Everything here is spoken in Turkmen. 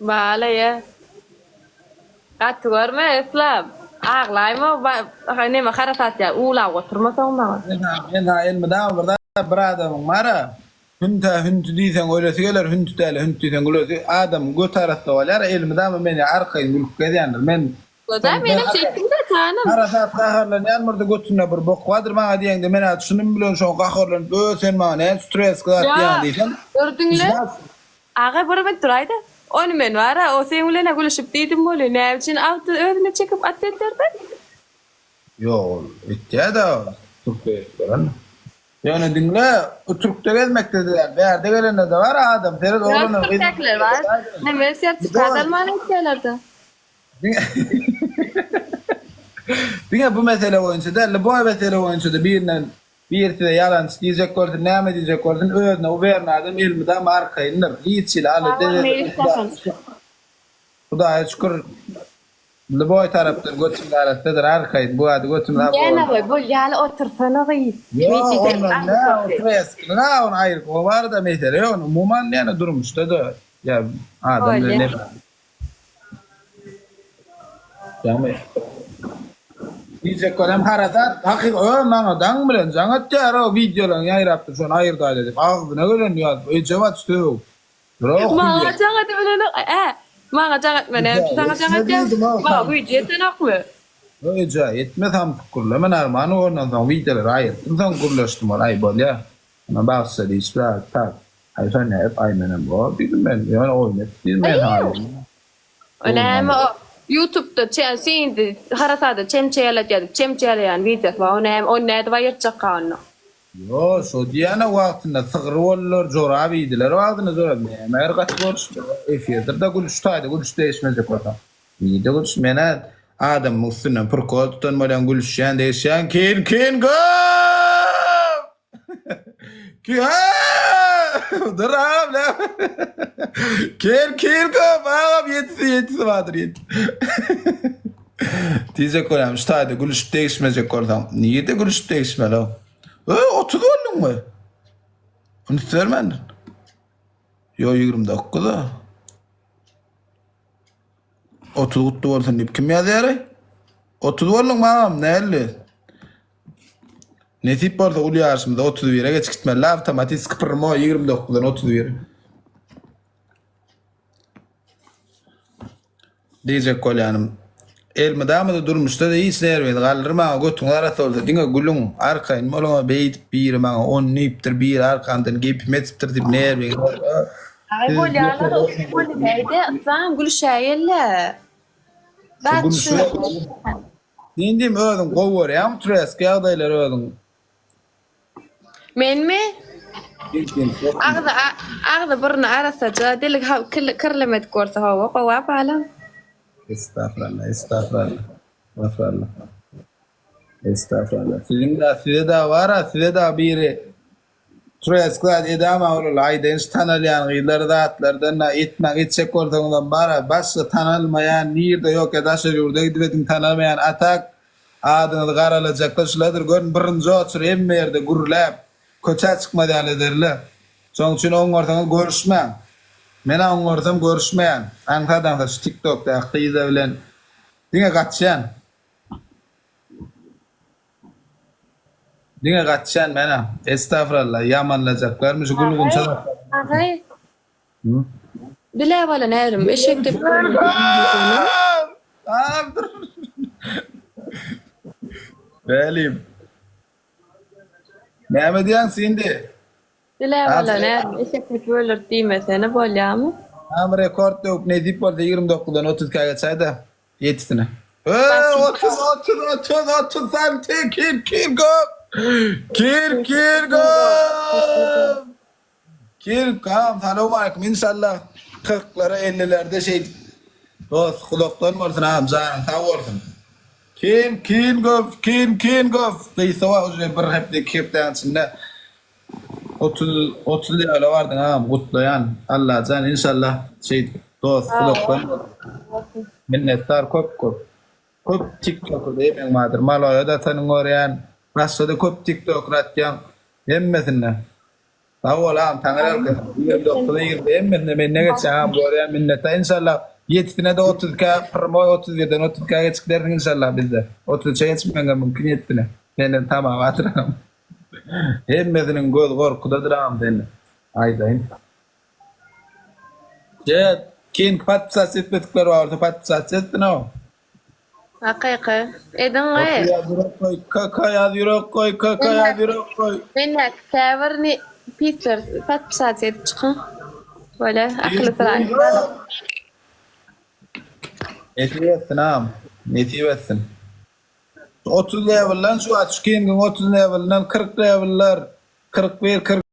Balaýa. Gaty görme Yslam. Aglaýma neme harasat ýa uwlap oturma soň maňa. Men saňa elmydama bir zat bir adamyň bara hüntä hünti diýseň ölesi geler hünti däle hünti diýseň gülesi adamyň göti arassa bolýar elmydama meni arkaýyn gülüp gezýändir men Gözel menem şeýtdim-de janym. Harasat gaharlanýan birde götünde bir bok bardyr maňa diýeňde men-ä çynym bilen şoňa gaharlanyp ö sen maňa näme stresk zat diýýäň diýsem Dur diňle. Aga bir minut duraýda. Ony men bar-a o seň bilen-ä gülüşip diýdim weli näme üçin awto özüne çekip at etdirdi? Ýok ol etýä-de türkde gezip ýören. Ýöne diňle bu türkde gezmekde-de däl bärde gelende-de bar adam seret Ýok oglanlar gyzlar türkdäkiler bar. Neme sertifikat alman etýäler-de. Diňe bu mesele boýunça däl, lýuboý mesele boýunça-da birinden biri size ýalançy diýjek bolsun, näme diýjek bolsun, özüne uwerny adam elmydama arkaýyndyr. Hiç hili alada Hudaýa şükür, lýuboý tarapdan götüm arassadyr, arkaýyn. Bu ady götüm sap Ýene goý, bol ýaly otursana gyz. Ýok, ondan nä, o treskini-ä, ony aýryp, o barada mesele ýok. Umuman, ýöne durmuşda-da, ýa adam bilen Ýagny Diýjek bolýan harasat hakyky ö maňa daň bilen jaň atýar o wideolaryň ýaýrapdyr şony aýyrdaýla diýip agzyna gelenini ýazyp eje baç sög Dur Maňa jaň edip bilenok ä maňa jaň etme näme üçin saňa jaň edýär maňa güýji ýetenokmy. Eje ýetme samsyk gürleme narmany ondan soň wideolary aýyrtdym soň gürleşdim ol aý bolýa Ona bagyşla diýişip tak Aý sen nädip aý menem bor diýdim men ýöne oýun edip diýdim men saňa diýdim. O näme o ýutubda çe indi harasada çemçe ýaladýar diýip çemçe ýalaýan wideosy bar o näme ony nädip aýyrtjakka onda. Ýo şo diýýänä wagtynda sygry boldular jorap iýdiler wagtynda jorap näme her gaty görüşdi efirdir-de gülüş taýda gülüş degişmejek bolsaň nirde gülüş menä adamyň üstünden prikol tutan bolýan gülüşýän degişýän kin kin gop Dur agam näme? Kel kel köp agam ýetisi ýetisi bardyr ýet. Diýjek bolýan şu taýda gülüşip degişmejek bolsaň. Nirde gülüşip degişmeli o? Ö 30 bolduňmy? Üns bermändir. Ýo 29 a. 30 gutly bolsun diýip kim ýazýar? 30 bolduňmy agam näli? Nesip bolsa uly ýaryşymyzda 31-e geçip gitmeli awtomatiski prmo 29-dan 31. Diýjek bolýanym. Elmydama-da durmuşda-da hiç nerwiňizi galdyrmaň, götüňiz arassa bolsa diňe gülüň, arkaýyn boluň, beýdip biri maňa ony diýipdir, biri arkamdan gepimi edipdir diýip nerwiňizi Aý bolýalar, bolýaýda, yslam gülüşäýeli. Zat şu. Indim özüň gowy görýäňmi tresk ýagdaýlary özüň. Menmi? Agzy agzy burny arassaja dili kirlemedik bolsa hawa gowa balam. Estagfurallah estagfurallah estagfurallah estagfurallah siziň da size da bara size da biri Tresk zat edama olar aýdaýyn şu tanalýan gyzlar zatlardan da etmäň etjek bolsaňyzam bara başga tanalmaýan nirde ýok ýa daşary ýurda gidip ediň tanalmaýan a tak adyňyzy garalajaklar şulardyr görün birinji oçur hemme ýerde gürläp köçä çykmaz ýaly ederler şoň üçin oňarsaňyz görüşmäň menä oňarsam görüşmeýän aňsat aňsat şu tiktokdaky gyzlar bilen diňe gaçýan. Diňe gaçýan menä. Estafrallah, ýamanlajaklarmy şu gül gunça zatlar. Agay. Bile bala närim eşek dep. Bälim. Näme diýýäň Sindi? Dile bala näme eşek dep öldürt diýmesene bolýamy? Am rekord döwüp nesip bolsa 29-dan 32-ä geçäýdä. Ýetisine. Eee 30 30 30 30 santi kir kir gop. Kir kir gop. Kir kam salam aleyküm inşallah 40-lara 50-lerde şeýdip dost uzakdan bolsun agam janyň sag bolsun. Kim kim gop kim kim gop. Gysga wagt uje bir hepde iki hepdäň içinde 30 30 lewele bardyň agam gutlaýan Allajan inşallah şeýdip dost uzakdan bolsun. Minnetdar köp köp. Köp tiktokerda emegiň bardyr. Maloýa da seniň görýän. Başgada köp tiktoker atýaň. Hemmesinde. Sag bol agam taňry ýalkasyn. 29-a girdi hemmesine menden geçýäň agam görýän minnetdar inşallah ýetisine-de 32-ä prmoý 31-den 32-ä geçip gidersiň inşallah bizde. 33-e geçmegiňem mümkin ýetisine. Senden tama bardyr agam. Hemmesiniň gözi gorkudadyr agam senden. Aýdaýyn. Jet, King podpisat etmedikler bar bolsa podpisat etsin ow. Hakyky. Ediň gyz. Ýaz ýürek goý, KK ýaz ýürek goý, KK ýaz ýürek goý. Mendäki käbir ni pisler podpisat edip çykyň. Böyle akyly syraý. Nesip etsin agam. Nesip etsin. 30 levelden şu wagt şu Kingiň 30 levelden 40 leveller 41 40.